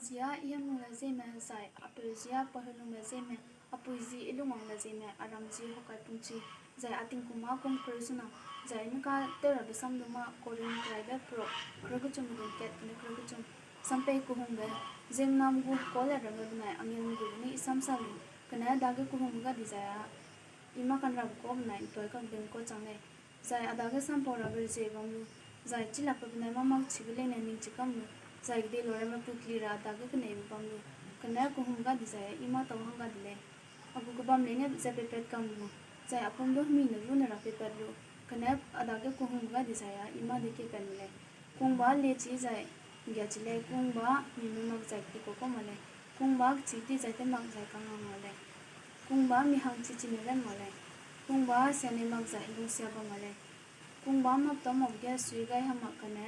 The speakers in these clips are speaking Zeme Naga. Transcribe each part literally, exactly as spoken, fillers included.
Zia I hemlung le zieme, zai apeu zia paheulungbe zieme, apui zi I lungwang le zieme, aram zi Hokaipungchi, zai a tingkum â kum kereu sena, zai I mika tew rabe sam lu mâ Korinth keraibe pro, kereu kechum dun kat gene kereu kechum. Sam pei kehungbe, ziemmename gu kau le ramme benai angelme gu gene I sam sa lu, kane dage kehungbe ga dizai â, I mâ kanrabe kau benai ’ntoi kakding kau chang lei. Zai a dage sampau rabe rezie bam lu, zai chilakbe benai mâ makchibe leine ningchi kam lu, zai kedei lu ramme pukli ra a dage keneibe bam lu, kane kehungbe ga dizai â I mâ tau hang ga de lei. A gu kebam leine ze peipat kam lu, zai a pum du hemi ne rune ra peipat lu, kane a dage kehungbe ga dizai â I mâ de keipat lu lei. Kungba liechî zai ’nggiachi lei, kungba mi mui mak zai kedei kau kau mak lei, kungba kechî di zai tew mak zai kangngau mak lei, kungba mi hangchi chine ran mak lei, kungba sianei mak zai helungsia bam mak lei, kungba mâ tau makbe ge sui gai ha mak kane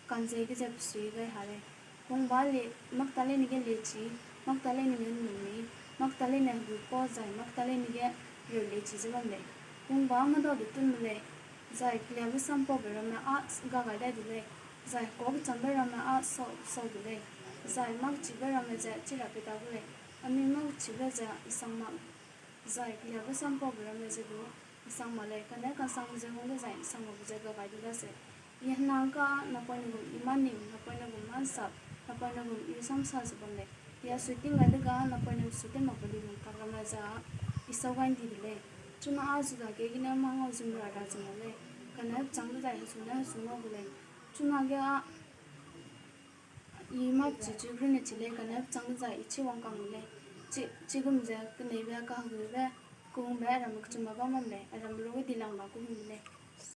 kanzei ge ze pesui gai ha lei. Kungba le makta leine ge liechî, makta leine ge ’nnummi, makta leine hegui kau zai makta leine ge reu liechî ze bam lei. Kungba mâdau de tunbe lei, zai keliabe sampaube ramme â ga gai dai de lei, zai hekau kechâmbe ramme â sau, sau de lei, zai makchibe ramme ze chi ra pei ta gu lei, anui makchibe ze ’nsang mak, zai keliabe sampaube ramme ze du ’nsang mak lei, kane ka'nsangbe ze wang dezai ’nsang makbe ze ga gai du daseu. I hena ’ngka napoine gum I mâ ning, napoine gum mâ ’nsap, napoine gum I samsa ze bam lei. I a sui ting gai dega napoine su tew makbe luilung tak ramme ze â I sau gai ’ndi de lei. Chuna â zu dage gene mâ ngau zun ra ra ze mak lei, kane pechâng dezai hezu ne hezu ngau gu lei. Chunage â I mâ chi chu runne chi lei, kane pechâng dezai I chi wangkang lu lei. Chi, chigum ze keneibe, kaheguibe, kehungbe, aram kechumbe bam bam lei, aram lu ge dilang ba kehungbe lei.